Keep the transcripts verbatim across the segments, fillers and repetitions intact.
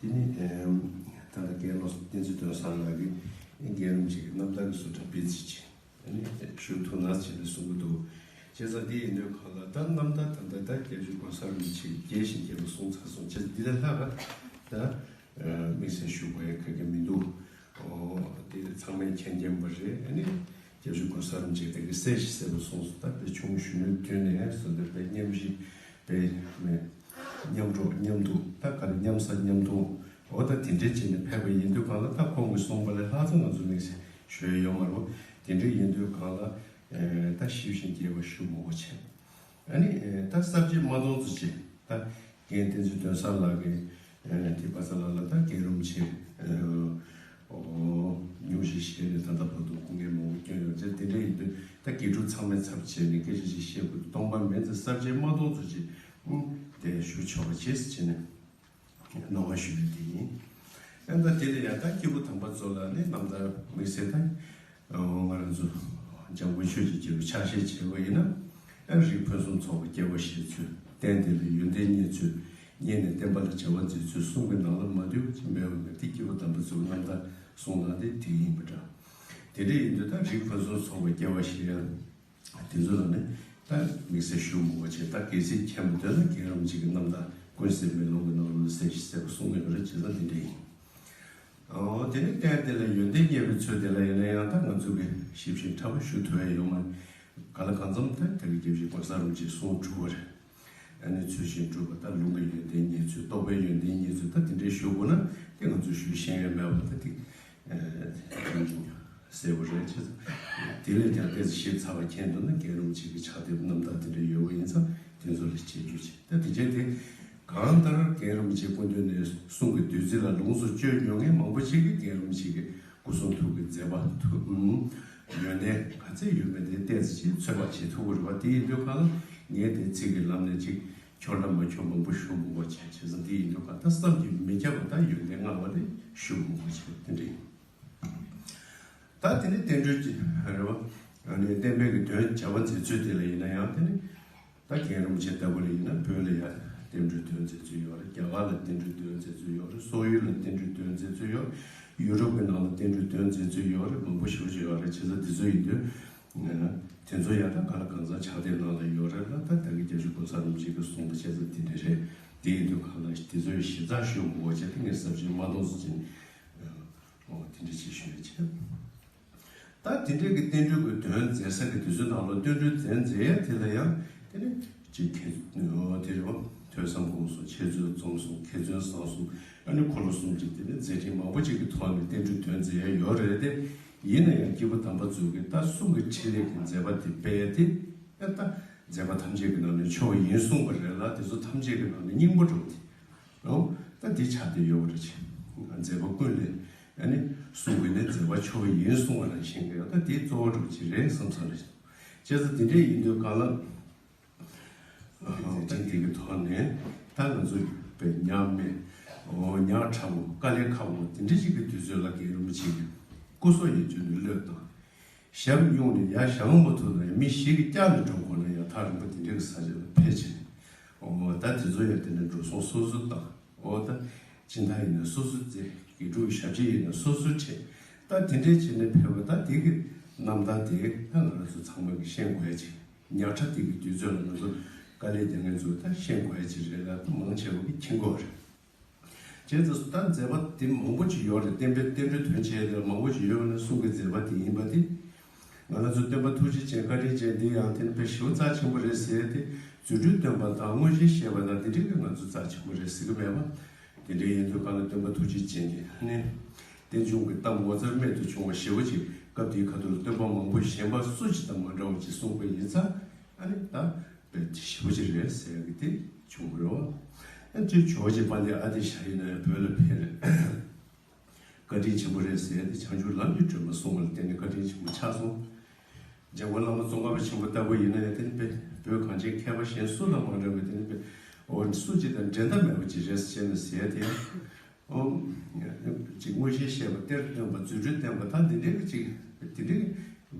དེ་ནི་ད་ལྟ་རྒན་ལགས་བསྟན་འཛིན་དོན་བཟང་ལགས་ཀྱིས་རྒན་རིན་པོ་ཆེ་གི་རྣམ་ཐར་གྱི་བཟོ་འདྲ་སྤེལ་རྩིས་བྱས། ཨ་ནི་ཞུ་ཐུབ་ན་བྱས་ནས་གསུང་གི་འདུག་བྱས་ཙང་འདི་ཡིན་དུས་གང་ལ་ད་རྣམ་ཐར་ད་ལྟ་ད་སྐྱབས་རྗེ་གོང་ས་རིན་པོ་ཆེ་རྒྱས་ཤིང་རྒྱས་པ་གསུངས་ཚར་སོང་། བྱས་ཙང་འདི་ལས་ལྷག་ག་ད་དམིགས་བསལ་ཞུ་དགོས་ཡ་ག་གེ་མི་འདུག་འོ་དེ་ཚང་མས་མཁྱེན་མཁྱེན་པ་རེད། ཨ་ནི་སྐྱབས་རྗེ་གོང་ས་རིན་པོ་ཆེ་དེ་གི་སྲས་ཤིག་གསལ་པོ་གསུངས་སོང་། ད་དཔེ་ཆུང་ངུ་གཞོན་ནུའི་དུས་ནས་བཟུང་སྟེ་དཔེ་མཉམ་གཤིབ་དཔེ་མེད། མཉམ་འགྲོགས་མཉམ་འདུག་ད་ག་རེ་མཉམ་ཟ་མཉམ་འཐུང་། འོ་ད་དེ་འདྲའི་བྱས་ནས་ཕེབས་པ་ཡིན་དུས་གང་ལ་ད་ཁོང་གིས་གསུངས་པ་ལས་ལྷག་ཙམ་ང་ཚོ་དམིགས་བསལ་ཞུ་ཡ་ཡོད་མ་རེད། དེ་འདྲ་ཡིན་དུས་གང་ལ་ཨེ་ད་ཞིབ་ཅིང་རྒྱས་པ་ཞུ་མི་དགོས་བྱས། ཨ་ནི་ཨེ་ད་གསར་བརྗེ་མ་གཏོང་ཚུལ་བྱས། ད་རྒན་བསྟན་འཛིན་དོན་བཟང་ལགས་ཀྱིས་ཨེ་དེ་པ་ཚ་ལགས་ལ་ད་རྒན་རིན་པོ་ཆེ་ཨེ་ཨོ་སྙུང་གཞི་བཞེས་ནས་ད་ལྟ་བར་དུ་སྐུ་ངལ་མང་པོ་བསྐྱོན་ཡོད་ཚེ་དེ་འདྲ་ཡིན་དུས་ད་དགེ་ཕྲུག་ཚང་མས་ཚབ་བྱས་ནས་སྐད་ཆ་ཞིག་བཤད་དགོས། སྟོང་པ་མིན་ཙང་གསར་བརྗེ་མ་གཏོང་ཚུལ་བྱས། ཨུ་དེ་ཞུ་ཆོག་པ་བྱས་ཟེར་བྱས་ནས་གནང་བ་ཞུ་ཡ་དེ་ཡིན། ཨ་ད་དེ་ལ་ཡང་ད་སྐྱེས་བུ་དམ་པ་ཚོ་ལ་ནི་རྣམ་ཐར་དམིགས་བསལ་ད་ང་རང་ཚོ་འཇམ་མགོན་ཆོས་ཀྱི་རྒྱལ་པོ་ཕྱག་བཞེས་བྱས་པ་ཡིན་ན། ཨ་རིགས་ཕུན་སུམ་ཚོགས་པ་སྐྱེ་བ་བཞེས་ཚུལ། རྟེན་དེ་ལ་ཡོན་ཏན་རྙེད་ཚུལ། རྙེད་ནས་བསྟན་པ་ལ་བྱ་བ་མཛད་ཚུལ་གསུང་གི་ནང་ལ་མ་འདུས་པ་ཅིག་མེད་པ་མེད་དེ་སྐྱེས་བུ་དམ་པ་ཚོའི་རྣམ་ཐར་གསུང་སྟངས་དེ་དེ་ཡིན་པ་འདྲ། དེ་འདྲ་ཡིན་དུས་ད་རིགས་ཕུན་སུམ་ཚོགས་པ་སྐྱེ་བ་བཞེས་ཡ། དེ་ཚོ་ལ་ནི་ད་དམིགས་བསལ་ཞུ་མི་དགོས་བྱས། ད་གལ་སྲིད་མཁྱེན་པ་འདོད་ན་རྒན་རིན་པོ་ཆེ་གི་རྣམ་ཐར་ཀུན་གསལ་མེ་ལོང་གི་ནང་ལ་གསལ་ཞིང་གསལ་པོ་གསུང་གི་ཡོད་རེད། བྱས་ཙང་དེ་འདྲ་ཡིན། ཨོ་དེ་ནི་རྟེན་དེ་ལ་ཡོན་ཏན་རྙེད་པའི་ཚུལ་དེ་ལ་ཡིན་ན་ཡང་ད་ང་ཚོ་གི་ཞིབ་ཅིང་ཕྲ་བ་ཞུ་ཐུབ་ཡ་ཡོད་མ་རེད། གང་ལ་གང་འཚམ་ད་དེ་གི་སྐྱབས་རྗེ་གོང་ས་རིན་པོ་ཆེས་གསུངས་གྲུབ་པ་རེད། ཨ་ནི་ཚུལ་བཞིན་སྒྲུབ་པ་དང་ལུང་གི་ཡོན་ཏན་རྙེད་ཚུལ། རྟོགས་པའི་ཡོན་ཏན་རྙེད་ཚུལ། ད་དེ་འདྲའི་ཞུ་དགོས་ན་དེ་ང་ཚོས་ཞུ་ཤེས་ཡ་མེད་པ་ད་དེ་ཨ་གསལ་པོ་རེད། བྱས་ཙང་དེ་ལས་ཀྱང་ཏོག་ཙམ་ཞིབ་ཚགས་པ་མཁྱེན་འདོད་ན་རྒན་རིན་པོ་ཆེ་གི་ཕྱག་དེབ་རྣམ་ཐར་དེ་འདྲ་ཡོད་པ་ཡིན་ཙང་དེ་ཚོ་ལ་དཔྱད་བརྗོད་བྱེད། ད་དེ་བྱས་དེ་གང་ལྟར་རྒན་རིན་པོ་ཆེ་སྐུ་མདུན་ནས་གསུང་གི་བདུད་རྩི་ལ་ལོངས་སུ་སྤྱོད་མྱོང་མཁན་མང་པོ་ཞིག་གིས་རྒན་རིན་པོ་ཆེ་གི་སྐུ་གསུང་ཐུགས་ཀྱི་མཛད་པ་ཐུགས་ཡོན་ཏན་ག་ཚད་ཡོད་མེད་དེ་ཏོག་ཙམ་ཅིག་ཚོད་དཔག་བྱེད་ཐུབ་ཀྱི་རེད་པ། དེ་ཡིན་དུས་གང་ལ་ངས་དེ་ཚིག་གི་ལམ་ནས་ཅིག་འཁྱོར་དང་མ་འཁྱོར་མང་པོ་ཞུ་མི་དགོས་བྱས། བྱས་ཙང་དེ་ཡིན་དུས་གང་ད་བསམ་གྱིས་མི་ཁྱབ་པ་ད་ཡོན་ཏན་མངའ་བ་དེ་ཞུ་མི་དགོས་བྱས། དེ་འདྲ་ཡིན། ད་དེ་ནི་བསྟན་འགྲོའི་རེད་བ། ཨ་ནི་བསྟན་པའི་གི་དོན་བྱ་བ་མཛད་ཚུལ་དེ་ལ་ཡིན་ན་ཡང་དེ་ནི། ད་རྒན་རིན་པོ་ཆེ་ལྟ་བུ་ལ་ཡིན་ན་བོད་ལ་ཡང་བསྟན་འགྲོའི་དོན་མཛད་ཚུལ་ཡོད་རེད། རྒྱ་གར་ལ་བསྟན་འགྲོའི་དོན་མཛད་ཚུལ་ཡོད་རེད། སོག་ཡུལ་ལ་བསྟན་འགྲོའི་དོན་མཛད་ཚུལ་ཡོད། ཡུ་རོབ་ཀྱི་ནང་ལ་བསྟན་འགྲོའི་དོན་མཛད་ཚུལ་ཡོད་རེད། མང་པོ་ཞེ་པོ་ཅིག་ཡོད་རེད། བྱས་ཙང་དེ་ཚོ་ཡིན་དུས། དེ་ཚོ་ཡང་ད་ག་ལ་གང་ཟག་ཕྱག་དེབ་ནང་ལ་ཡོད་རེད་ལ། ད་ད་གི་སྐྱབས་རྗེ་གོང་ས་རིན་པོ་ཆེ་གིས་གསུངས་པ་བྱས་ཙང་དེ་འདྲ་རེད། དེ་ཡིན་དུས་གང་ལ་དེ་ཚོའི་ཞིབ་ཚགས་ཞུ་མི་དགོས་བྱས། དེ་ངས་གསར་བརྗེ་མ་གཏོང་ཟེར་གྱིན། ཨོ་དེ་འདྲ་ཅིག་ཞུ་ཡ་བྱས། ད་དེ་འདྲའི་གི་བསྟན་འགྲོའི་གི་དོན་མཛད་ས་གི་དུས་ཚོད་ནང་ལ་བསྟན་འགྲོའི་དོན་མཛད་ཡ་དེ་ལ་ཡང་དེ་ནི་ཅིག་གི་ཨོ་དེ་རེད་བ། ཐོས་བསམ་སྒོམ་གསུམ། འཆད་རྩོད་རྩོམ་གསུམ། མཁས་བཙུན་བཟང་གསུམ། ཨ་ནི་འཁོར་ལོ་གསུམ་གྱི་དེ་ནི་མཛད་འཕྲིན་མང་པོ་ཅིག་གི་ཐོག་ནས་བསྟན་འགྲོའི་དོན་མཛད་ཡ་ཡོད་རེད་དེ། ཡིན་ན་ཡང་སྐྱེས་བུ་དམ་པ་ཚོ་གི་ད་གསུང་གི་ཕྲིན་ལས་ཀྱི་མཛད་པ་དེ་སྤེལ་ཡ་དེ་ཨ་ད་མཛད་པ་ཐམས་ཅད་ཀྱི་ནང་ནས་མཆོག་ཡིན་གསུངས་པ་རེད་ལ། དེ་ཚོ་ཐམས་ཅད་ཀྱི་ནང་ནས་སྙིང་པོ་འགྲོ་དེ། ཨོ། ད་འདི་ཆ་དེ་ཡོད་པ་རེད་ཅེས། མཛད་པ་ཀུན་ལས་ཨ་ནི་གསུང་གི་ནི་མཛད་པ་མཆོག་ཡིན་གསུང་བ་རང་བཞིན་གྱི། ད་དེ་གཙོ་བོ་འགྲོ་ཅི་རེད་བསམ་ས་རེད། བྱས་ཙང་དེ་འདྲས་ཡིན་དུས་གང་ལ། མཛད་འཕྲིན་དེ་གི་ཐོག་ནས་ད་ང་ཚོ་པའི་ཉག་མེད། ཨོ་ཉག་ཕྲ་བོ་དཀའ་ལས་ཁག་པོ་དེ་འདྲས་ཅིག་གི་དུས་ཚོད་ལ་རྒན་རིན་པོ་ཆེ་གི་སྐུ་སྲོག་ཡི་རྒྱུ་ནི་བློས་བཏང་། ཞབས་སྨྱུང་ནས་ཡར་བཞེངས་མ་ཐུབ་ན་ཡང་མི་ཞིག་གིས་བཀྱགས་ནས་འགྲོ་དགོས་ན་ཡང་ཐག་རིང་པོ་དེ་འདྲའི་གི་ས་ཆ་ལ་ཕེབས་བྱས་ནས། འོ་ད་དེ་ཚོ་ཡང་དེ་ནས་འགྲོ་སོང་སོ་སོ་བཏང་། འོ་ད་སྦྱིན་བདག་ཡིན་ན་སོ་སོ་བཙལ། དགེ་ཕྲུག་ཞབས་ཕྱི་ཡིན་ན་སོ་སོ་ཁྲིད། ད་དེ་འདྲའི་བྱས་ནས་ཕེབས་པ་ད་དེ་གི་རྣམ་ཐར་དེ་ད་ང་རང་ཚོ་ཚང་མ་གིས་ཤེས་དགོས་ཡ་ཅིག་ཉག་ཕྲ་དེ་གི་དུས་ཚོད་ལ་ང་ཚོ་དཀའ་ལས་རྒྱག་མཁན་ཚོ་ད་ཤེས་དགོས་ཡ་ཅིག་རེད་ལ། ད་མང་ཆེ་བ་གིས་མཁྱེན་གྱི་ཡོད་རེད། བྱས་ཙང་ད་མཛད་པ་དེ་མང་པོ་ཅིག་ཡོད་རེད། བསྟན་པའི་བསྟན་འགྲོའི་དོན་བྱས་དེ་མང་པོ་ཅིག་ཡོད་པ་ནི་གསུང་གི་མཛད་པ་དེ་ཡིན་པ་དེ། ང་རང་ཚོ་སྟོན་པ་ཐུགས་རྗེ་ཅན་བཀའ་དྲིན་ཅན་འདི་ཡང་དེ་ནི་དཔེ་ཞེ་པོ་རྩ་ཆེན་པོ་རེད་ཟེར་ཏེ། རྫུ་འཕྲུལ་སྟོན་པ་དང་དངོས་གཞི་བཤད་པ་དང་དེ་འདྲའི་གི་ང་ཚོ་རྩ་ཆེན་པོ་རེད་ཟེར་གི་མེད་པ། དེ་འདྲའི་ཡིན་དུས་གང་ལ་སྟོན་པ་ཐུགས་རྗེ་ཅན་གྱི་ནི་རྟེན་འབྱུང་གི་གཏམ་ངོ་མཚར་རྨད་དུ་བྱུང་བ་ཞེ་པོ་ཅིག་སྐབས་དེའི་ཁ་ཐུག་ལ་སྟོན་པ་མང་པོ་གཞན་པ་སུ་ཞིག་དང་མ་འདྲ་བ་ཅིག་གསུངས་པ་ཡིན་ཙང་ཨ་ནི་ད། དཔེ་ཞེ་པོ་ཅིག་རེད་ཟེར་གི་དེ་བྱུང་རོ། ཨ་ཅེ་ཇོ་རྗེ་དཔལ་ལྡན་ཨ་ཏི་ཤ་ཡིན་ན་ཡང་བོད་ལ་ཕེབས་རེད། བཀའ་དྲིན་ཆེན་པོ་རེད་ཟེར་ཏེ་བྱང་ཆུབ་ལམ་གྱི་སྒྲོན་མ་གསུངས་པ་ལ་བརྟེན་ནས་བཀའ་དྲིན་ཆེན་པོ་ཆགས་སོང་། འཇམ་མགོན་བླ་མ་ཙོང་ཁ་པ་ཆེན་པོ་ལྟ་བུ་ཡིན་ན་ཡང་དེ་ནི་དཔེ་བོད་གངས་ཅན་མཁས་པ་གཞན་སུ་ལ་མ་འདྲ་བའི་དེ་ནི་དཔེ་འོ་སུ་གཅིག་དང་འགྲན་ཟླ་མེད་པ་ཅིག་རེད་ཟེར་ནས་ཟེར་ཏེ། ཨོ། ཅིག་དངོས་གཞིའི་བཤད་པ་གཏེར་སྟོན་པ་རྫུ་འཕྲུལ་བསྟན་པ་ད་འདི་འདྲའི་ཅིག་འདི་འདྲའི་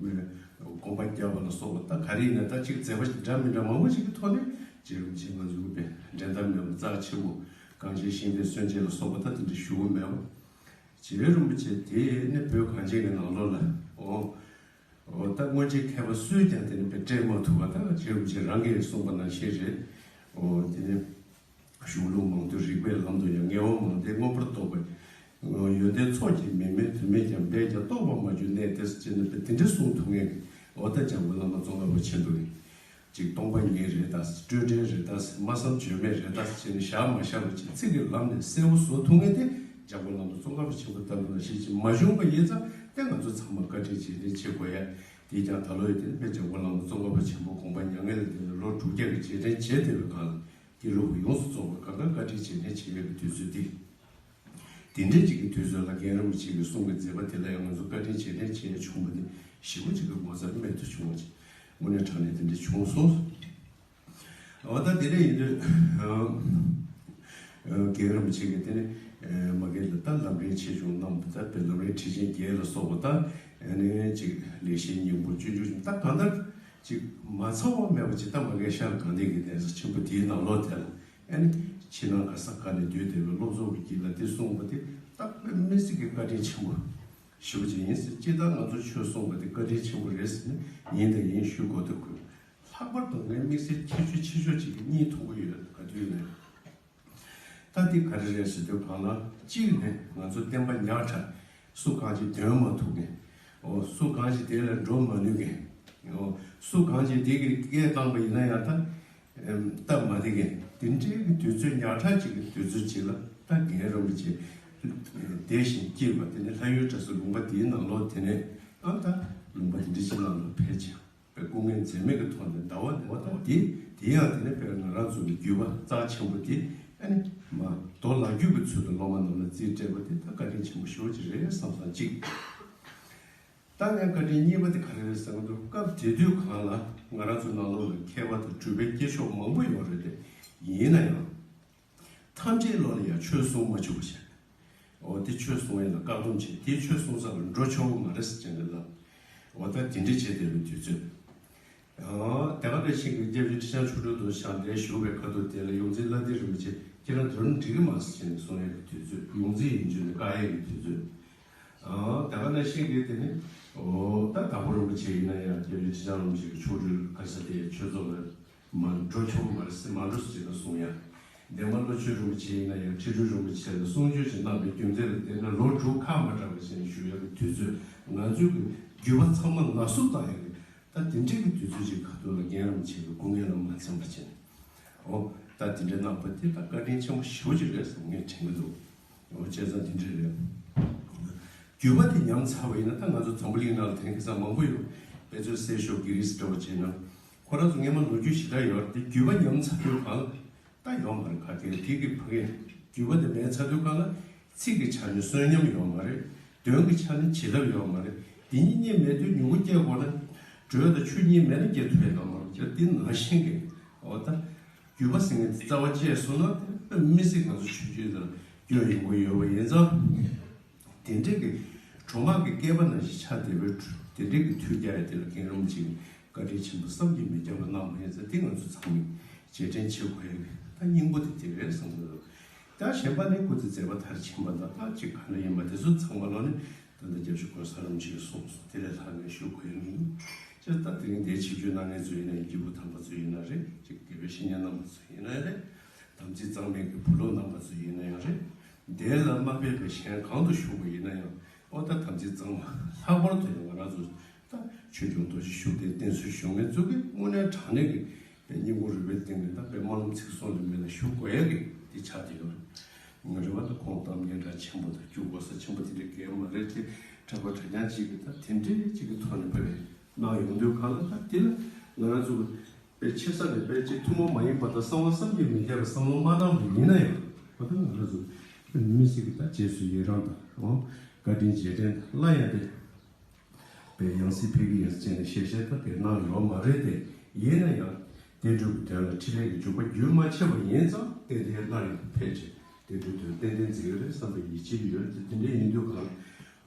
དགོངས་པ་བརྒྱབ་པ་ལ་སོགས་པ་ད་ག་རེ་ཡིན་ན་ད་ཅིག་མཛད་པ་འདྲ་མི་འདྲ་མང་པོ་ཅིག་གི་ཐོག་ནས་རྗེ་རིན་པོ་ཆེ་ང་ཚོའི་དཔེ་འགྲན་ཟླ་མེད་པ་རྩ་ཆེན་པོ་ གངས་ཅན་ཤིང་རྟའི་སྲོལ་འབྱེད་ལ་སོགས་པ་ད་དེ་འདྲ་ཞུ་གི་མེད་པ། རྗེ་རིན་པོ་ཆེ་དེ་ནི་བོད་གངས་ཅན་གྱི་ནང་ལོགས་ལ་འོ་འོ་ད་སྔོན་ཆད་མཁས་པ་སུས་ཀྱང་དེ་ནི་དཔེ་སྤྲད་མ་ཐུབ་པ། ད་རྗེ་རིན་པོ་ཆེ་རང་གིས་གསུངས་པ་ནང་བཞིན་རེད། འོ་དེ་ནི། གཞུང་ལུགས་མང་དུ་རིགས་པའི་ལམ་དུ་ཡང་། ངེས་པ་མང་སྟེ་མངོན་པར་རྟོགས་པའི། ཡོན་ཏན་ཚོགས་ཀྱིས་མི་དམན་དུ་མེད་ཀྱང་། འབད་ཀྱང་རྟོགས་པར་མ་གྱུར་གནས་དེ། ཟེར་ནས་དེ་འདྲ་གསུང་ཐུབ་མཁན་གྱི་འོ་ད་འཇམ་མགོན་བླ་མ་ཙོང་ཁ་པ་ཆེན་པོ་ཡིན། ཅིག་སྟོང་པ་ཉིད་རེད་ད། སྤྲོས་བྲལ་རེད་ད། སྨྲ་བསམ་བརྗོད་མེད་རེད་ད་ཟེར་ནས་བཞག་མ་བཞག་པ་ཅིག་ཚིག་གི་ལམ་ནས་གསལ་པོ་བཟོ་ཐུབ་མཁན་དེ་འཇམ་མགོན་བླ་མ་ཙོང་ཁ་པ་ཆེན་པོ་ལྟ་བུ་ལ་ཞིག་ཅིག་མ་བྱུང་བ་ཡིན་ཙང་། དེ་ང་ཚོ་ཚང་མ་བཀའ་དྲིན་རྗེས་དྲན་བྱེད་དགོས་ཡ། དེས་ཀྱང་ད་ལོ་ཡི་དེ་ནི་དཔེ་འཇམ་མགོན་བླ་མ་ཙོང་ཁ་པ་ཆེན་པོ་དགོངས་པ་མྱ་ངན་ལས་འདས་ནས་ལོ་དྲུག་བརྒྱ་གི་རྗེས་དྲན་བྱས་བསྡད་པའི་སྒང་ལ། དགེ་ལུགས་པ་ཡོངས་སུ་རྫོགས་པ་གང་ག་བཀའ་དྲིན་རྗེས་དྲན་བྱེད་ཡས་ཀྱི་དུས་ཚོད་འདི། དེ་འདྲའི་ཅིག་གི་དུས་ཚོད་ལ་རྒན་རིན་པོ་ཆེ་གི་གསུང་གི་མཛད་པ་དེ་ལ་ཡང་ང་ཚོ་བཀའ་དྲིན་རྗེས་དྲན་བྱེད་ཡས་བྱུང་བ་དེ་ཞེ་པོ་ཅིག་གི་ངོ་མཚར་རྨད་དུ་བྱུང་བ་ཅིག་དངོས་གནས་དྲང་གནས་དེ་འདྲ་བྱུང་སོང་། འོ་ད་དེ་འདྲ་ཡིན་དུས། རྒན་རིན་པོ་ཆེ་གིས་དེ་ནི་མ་གི་ལ་ད་ལམ་རིམ་ཆེ་ཆུང་རྣམས་ད་དཔེ་ལམ་རིམ་ཁྲིད་ཆེན་བརྒྱད་ལ་སོགས་པ། ད་ནི་ཅིག་ལེགས་བཤད་སྙིང་པོ་སྤྱོད་འཇུག་ད་གང་ལྟར། ཅིག་མ་ཚང་བ་མེད་པ་ཅིག་ད་མ་གི་ཤར་གང་དེ་གི་གདན་ས་ཆེན་པོ་དེའི་ནང་ལོགས་དེ་ལ་ཨ་ནི་ཕྱི་ནང་ག་ས་ག་ནས་བསྡུས་བསྡད་པའི་སློབ་ཚོགས་ཀྱི་དཀྱིལ་ལ་དེ་གསུངས་པ་དེ་ད་དཔེ་མི་སྲིད་ཀྱི་བཀའ་དྲིན་ཆེན་པོ་ཞེ་པོ་ཅིག་ཡིན་ཟེར། སྤྱིར་བཏང་ང་ཚོ་ཆོས་གསུངས་པ་དེ་བཀའ་དྲིན་ཆེན་པོ་རེད་ཟེར་ནས་ཡིན་དང་ཡིན་ཞུ་དགོས་འདུག་གོ། ལྷག་པར་དུ་ངའི་དམིགས་བསལ་ཁྱད་ཆོས་ཆེ་ཤོས་ཅིག་གི་གཉིས་མཐོང་གི་ཡོད། ག་དུས་ནས། ད་དེ་ག་རེ་རེད་ཟེར་དུས་གང་ལ། གཅིག་ནས་ང་ཚོ་བསྟན་པ་ཉག་ཕྲ། སུ་གང་ཅིག་འདོན་མ་ཐུབ་མཁན། འོ་སུ་གང་ཅིག་དེ་ལ་འགྲོ་མ་ནུས་མཁན། འོ་སུ་གང་ཅིག་དེ་གི་སྐད་བཏང་པ་ཡིན་ན་ཡང་ད་སྟབས་མ་བདེ་མཁན། དེ་འདྲའི་གི་དུས་ཚོད་ཉག་ཕྲ་ཅིག་གི་དུས་ཚོད་ཅིག་ལ་ད་རྒན་རིན་པོ་ཆེ་བདེ་ཞིང་སྐྱིད་པ་དེ་ནི་ལྷ་ཡུལ་གྲྭ་ཚང་ལུང་པ་དེའི་ནང་ལོགས་དེ་ནས་ཨ་ད་ལུང་པ་དེ་འདྲ་ཅིག་ནང་ལ་ཕེབས་ཀྱང་། པའི་སྐུ་ངལ་འཛེམས་མེད་ཀྱི་ཐོག་ནས་ཟླ་བ་ནས་བ་དང་དེ་དེ་ཡང་དེ་ནས་དཔེར་ང་རང་ཚོ་གི་བརྒྱུད་པ་རྩ་ཆེན་པོ་དེ་ཨ་ནི་མ་རྡོ་ལག་བརྒྱུད་ཀྱི་ཚུལ་དུ་སློབ་མ་རྣམས་ལ་རྩིས་སྤྲད་པ་དེ་ད་བཀའ་དྲིན་ཆེན་པོ་ཞེ་པོ་ཅིག་རེད་བསམ་བསམ་གཅིག་ད་ངས་བཀའ་དྲིན་གཉིས་པ་དེ་ག་རེ་རེད་ཟེར་ན། སྐབས་དེ་དུས་གང་ལ་ང་རང་ཚོ་ནང་ལོགས་ལ་མཁས་པ་དང་གྲུབ་པའི་སྐྱེས་མཆོག་མང་པོ་ཡོད་རེད་དེ། ཡིན་ན་ཡང་། ཐམས་ཅད་ལོག་ལ་ཡང་ཆོས་གསུང་མ་བཅུག་པ་བྱས། འོ་དེ་ཆོས་གསུང་ཡས་ལ་བཀག་སྡོམ་བྱས། དེ་ཆོས་གསུང་ས་ལ་འགྲོ་ཆོག་གི་མ་རེད་ཟེར་བྱས་ནས་ལབ། འོ་ད་དེ་འདྲ་བྱས་བསྡད་པའི་དུས་ཚོད། ཨ་དེ་ག་ནང་བཞིན་གྱི་སྐྱབས་རྗེ་ཁྲི་བྱང་ཆོས་སྒྲོན་དུ་ཞལ་འདེབས་ཞུ་བའི་ཁ་ཐུག་དེ་ལ་ཡོངས་འཛིན་ལྷ་ལྡན་རིན་པོ་ཆེ་ཁྱེད་རང་དོན་འགྲིག་གི་མ་རེད་ཟེར་བྱས་ནས་གསུང་ཡས་ཀྱི་དུས་ཚོད། ཡོངས་འཛིན་ཡིན་རྒྱུ་ནི་བཀག་ཡས་ཀྱི་དུས་ཚོད། ཨ་དེ་ག་ནང་བཞིན་གྱི་དེ་ནི་འོ་ད་དྭགས་པོ་རིན་པོ་ཆེ་ཡིན་ན་ཡང་སྐྱབས་རྗེ་ཁྲི་བྱང་རིན་པོ་ཆེ་གི་མཆོག་སྤྲུལ་ག་ས་དེ་ཆོས་ཚོགས་ལ། མ་འགྲོ་ཆོག་མ་རེད་ཟེར། མ་འགྲོ་ཟེར་ན་གསུང་ཡ། འདན་མ་བློ་ཆོས་རིན་པོ་ཆེ་ཡིན་ན་ཡང་ཁྲི་སྤྲུལ་རིན་པོ་ཆེ་ལ་གསུང་ཆོས་ཅིག་གནང་བའི་རྒྱུ་མཚན་ལ་བརྟེན་ནས་ལོ་དྲུག་ཁ་མ་གྲགས་པ་ཞིག་ཞུ་ཡག་གི་དུས་ཚོད། ང་ཚོའི་གི་བརྒྱུད་པ་ཚང་མ་ངལ་གསོ་བཏང་ཡག་གི་ད་དེ་འདྲའི་གི་དུས་ཚོད་ཅིག་ཁ་ཐུག་ལ་རྒན་རིན་པོ་ཆེ་གི་སྐུ་ངལ་ལ་མ་འཛེམས་པ་བྱས་ནས། འོ་ད་དེ་འདྲའི་གནང་བ་དེ་ད་བཀའ་དྲིན་ཆེན་པོ་ཞེ་པོ་ཅིག་རེད་བསམ་ངས་དྲན་གི་འདུག་འོ་བྱས་ཙང་དེ་འདྲ་རེད། བརྒྱུད་པ་དེ་ཉམས་ཚར་བ་ཡིན་ན་ད་ང་ཚོ་འཛམ་བུ་གླིང་ནང་ལ་དེང་སང་མང་པོ་ཡོད། དཔེ་མཛོད་གསེར་ཤོག་གི་རིས་འདྲ་བོ་བྱས་ན། ཁོ་རང་ཚོ་སྔས་མ་ལོ་རྒྱུས་ཞེ་དྲག་ཡོད་རེད་དེ། བརྒྱུད་པ་ཉམས་ཚར་དུས་གང་ལ་ད་ཡོད་མ་རེད། ག་གེ་དེ་གི་ཕ་གི་བརྒྱུད་པ་དེ་མེད་ཚར་དུས་གང་ལ་ཚིག་གི་ཆ་ནས་གསོན་ཉམས་ཡོད་མ་རེད། དོན་གྱི་ཆ་ནས་བྱིན་རླབས་ཡོད་མ་རེད། དེ་གཉིས་གཉིས་མེད་དུས་མྱུ་གུ་སྐྱེ་དགོས་ན་དྲོད་དང་ཆུ་གཉིས་མེད་ན་སྐྱེ་ཐུབ་ཡ་ཡོད་མ་རེད། དེ་ནང་བཞིན་གྱི་འོ་ད། བརྒྱུད་པ་ཟེར་མཁན་དེ་རྩ་བ་བཅད་སོང་ན་དེ་དཔེ་མི་སྲིད་ང་ཚོ་ཆོས་བརྒྱུད་དེ་ལ་སྐྱོན་ཡོང་གི་ཡོད་པ་ཡིན་ཙང་། དེ་འདྲའི་གི་གྲོག་མ་གི་སྐེད་པ་ནང་བཞིན་ཆགས་བསྡད་པའི་དེ་འདྲའི་གི་མཐུ་རྒྱག་ཡ་དེ་ལ་རྒན་རིན་པོ་ཆེ་གི་བཀའ་དྲིན་ཆེན་པོ་བསམ་གྱིས་མི་ཁྱབ་པ་གནང་བ་ཡིན་ཙང་། དེ་ང་ཚོ་ཚང་མས་རྗེས་དྲན་བྱེད་དགོས་ཡ་གི་ད་སྙིང་པོ་དེ་དེ་རེད་བསམ་གྱི་འདུག་ད་གཞན་པ་ནི་སྐུ་ཚེ་མཛད་པ་མཐར་ཕྱིན་པ་དང་། ད་ཅིག་ག་འདྲ་ཡིན་པ་དེ་ཚོ་ཚང་མ་ལོག་ནས་ད་ལྟ་སྐྱབས་རྗེ་ཀུན་བཟང་རིན་པོ་ཆེས་གསུངས་སོང་། དེ་ལས་ལྷག་ངས་ཞུ་དགོས་ཡ་མིན། ཅེས་ད་དེ་རིང་འདིར་ཆིབས་བསྒྱུར་གནང་མཁན་ཚོ་ཡིན་ན་ཡང་། སྐྱེས་བུ་དམ་པ་ཚོ་ཡིན་ན་རེད། ཅིག་དགེ་བའི་བཤེས་གཉེན་རྣམ་པ་ཚོ་ཡིན་ན་རེད། དམ་ཚིག་གཙང་མའི་གི་བུ་སློབ་རྣམ་པ་ཚོ་ཡིན་ན་ཡང་རེད། དེ་ལ་མ་ཕེབས་པའི་གཞན་གང་དུ་བཞུགས་པ་ཡིན་ན་ཡང་། ཨོ་ད་དམ་ཚིག་གཙང་མ། ལྷག་པར་དུ་ཡང་ང་རང་ཚོ་ད་ཆོས་སྐྱོང་རྡོ་རྗེ་ཤུགས་ལྡན་བསྟེན་གསོལ་ཞུ་མཁན་ཚོ་གིས་དངོས་གནས་དྲང་གནས་ཀྱི་དཔེ་སྙིང་པོ་རུས་པའི་གཏིང་ནས་ད་དཔེ་སྨོན་ལམ་ཚིག་གསུམ་ལས་མེད་ལ་ཞུ་དགོས་ཡ་གི་དེ་ཆགས་བསྡད་ཡོད། ང་རེ་བ་ད་ཁོང་གཏམ་སྙན་གྲགས་ཆེན་པོ་དང་སྐྱུག་གོ་ས་ཆེན་པོ་དེ་འདྲ་གང་ཡང་མ་རེད་དེ། གྲྭ་པ་གྲྭ་རྐྱང་གཅིག་གིས་ད་དེ་འདྲའི་གཅིག་གི་ཐོག་ནས་དཔེ་གནང་ཡོང་དུས་གང་ལ། ད་དེ་ལ་ང་རང་ཚོ་དཔེ་ཆེ་ས་ནས་དཔེ་ཅིག་ཐུན་མོང་མ་ཡིན་པ་དང་གསང་བ་བསམ་གྱིས་མི་ཁྱབ་པའི་བསམ་བློ་མ་བཏང་བ་ཡིན་ན་ཡང་། ཨོ་ད་ང་རང་ཚོ་དཔེ་མི་སྲིད་ཀྱི་ད་རྗེས་སུ་ཡི་རང་དང་། ཨོ་བཀའ་དྲིན་རྗེས་དྲན་སླར་ཡང་དེ། པའི་ཡང་སྲིད་ཕེབས་ཀྱི་ཡིན་ཟེར་ནས་ཞལ་བཞེས་ད་དེ་གནང་ཡོད་མ་རེད་དེ། ཡིན་ན་ཡང་བསྟན་འགྲོའི་དོན་ལ་འཕྲིན་ལས་ཀྱི་འཇུག་པ་རྒྱུན་མ་ཆད་པ་ཡིན་ཙང་། ཏན་ཏན་སླར་ཡང་ཕེབས་བྱས་བསྟན་འགྲོའི་དོན་ཏན་ཏན་མཛད་ཀྱི་རེད་བསམ་པའི་ཡིད་ཆེས་ཡོད་དེ། དེ་འདྲ་ཡིན་དུས་གང་།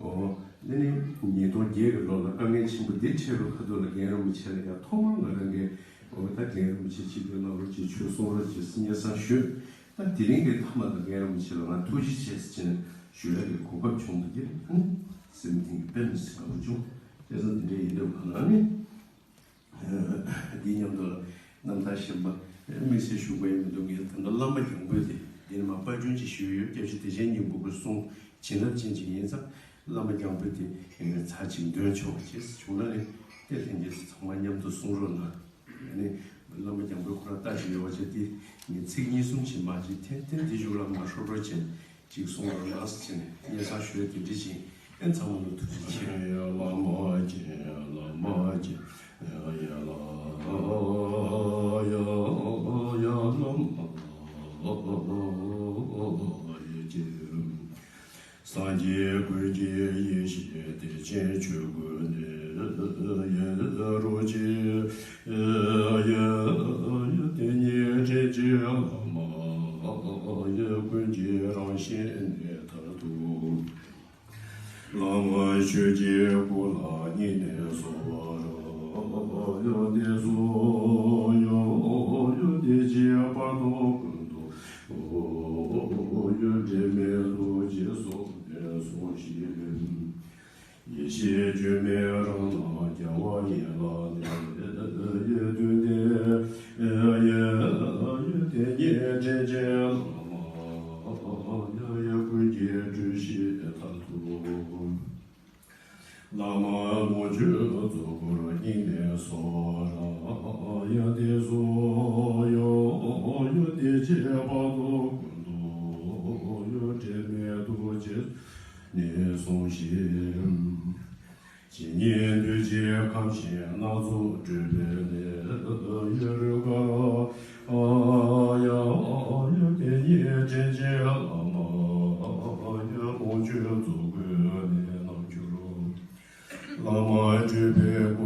འོ་ནི་ནི་ཉིས་སྟོང་བརྒྱད་ཀྱི་ལོ་ལ་དཀའ་ངལ་ཆེན་པོ་འདི་འཕྲད་པའི་ཁ་ཐུག་ལ་རྒན་རིན་པོ་ཆེ་ལ་ཡང་ཐོག་མར་ང་རང་གིས་འོ་ད་རྒན་རིན་པོ་ཆེ་ཆིབས་བསྒྱུར་གནང་རོགས་གྱིས། ཆོས་གསུང་རོགས་གྱིས་ཟེར་སྙན་སེང་ཞུས། ད་དེ་རིང་གི་མཐའ་མ་དང་རྒན་རིན་པོ་ཆེ་ལ་ང་ཐུགས་རྗེ་ཆེ་ཟེར་ནས་ཞུ་ཡ་གི་གོ་སྐབས་བྱུང་འདུག་གི། སེམས་གཏིང་གི་དཔེ་མི་སྲིད་དགའ་པོ་བྱུང་། བྱས་ཙང་དེ་འདྲ་ཡིན་དུས་ག་ལ་ནི། འདི་མཉམ་དུ་རྣམ་ཐར་གཞན་པ་དམིགས་བསལ་ཞུ་དགོས་ཡ་མི་འདུག་ངས་ད་ལྟ་བླ་མ་རྒྱང་འབོད་དེ་འདི་ནས་མར་པར་སྐྲུན་ཅིག་ཞུས་ཡོད། སྐྱབས་རྗེ་བདེ་ཆེན་སྙིང་པོ་གི་གསུང་བྱིན་རླབས་ཅན་ཅིག་ཡིན་ཙང་། བླ་མ་རྒྱང་འབོད་དེ་ངས་ཚར་གཅིག་འདོན་ཆོག་པ་བྱས། བྱུང་ན་ནི་བལྟས་ལྷན་རྒྱས་ཚོ་ཚང་མ་མཉམ་དུ་གསུང་རོགས་གནང་། ཨ་ནི་བླ་མ་རྒྱང་འབོད་ཁོ་རང་ལྟ་བཞིན་ཡོད་པ་བྱས་ཏེ། ངས་ཚིག་གཉིས་གསུམ་ཅིག་མ་ཅིག་འཐེན་འཐེན་དེ་གཞུག་ལ་མར་ཧྲོབ་ཧྲོབ་བྱས་ཅིག་གསུང་རོགས་གནང་ཟེར་བྱས་ནས་སྙན་སེང་ཞུ་ཡ་དེ་འདྲ་བྱས། ཨེ་ཚང་མ་ལ་ཐུགས་རྗེ་ཆེ། བླ་མ་མཇལ། བླ་མ་མཇལ། ཡ་ལ་ཡ་ཡ་བླ་མ་མཇལ། སངས་རྒྱས་ཀུན་གྱི་ཡེ་ཤེས་བདེ་ཆེན་ཆོས་སྐུ་ནས། ཡེ་རོ་གཅིག་ཡེ་དེ་ཉིད་དྲིན་ཅན་བླ་མ་ཡི། ཀུན་གྱི་རང་བཞིན་གནས་མཐར་ཐུག་བླ་མ་ཆོས་ཀྱི་སྐུ་ལ་སྙིང་ནས་གསོལ་བ་རབ་གནས་སོ། ཡོ་ཡོ་བདེ་ཆེན་བར་དོ་ཀུན་ཏུ་ཡོ་འབྲལ་མེད་རྡོ་རྗེ་སོགས་ནས་གསུངས་ཤིང་། ཡེ་ཤེས་སྒྱུ་མའི་རང་སྣང་རྒྱལ་བ་ཡན་ལག་ལས། ཡེ་དུས་འདས་ཡེ་ཡེ་དེ་ཉིད་དྲིན་ཅན་བླ་མ་ཡེ་ཀུན་གྱི་འགྲུལ་བཞུད་མཐར་ཐུག་བླ་མ་ལོངས་སྤྱོད་རྫོགས་སྐུར་སྙིང་ནས་གསོལ་བ་རབ་གནས་སོ། ཡོ་ཡོ་བདེ་ཆེན་བར་དོ་ཀུན་ཏུ་ཡོ་འབྲལ་མེད་རྡོ་རྗེ་ནས་གསུངས་ཤིང་། ཇི་སྙེད་འདུས་བྱས་ཁམས་གཞན་སྣ་ཚོགས་སྤྲུལ་པའི་གནས། ཡོ་རུ་ཀ་ར་ཨ་ཡ་ཡོ་དེ་ཉིད་དྲིན་ཅན་བླ་མ་ཡོ་ལོངས་སྤྱོད་རྫོགས་སྐུའི་གནས་རྣམས་གྱུར། བླ་མ་སྤྲུལ་པའི་སྐུ།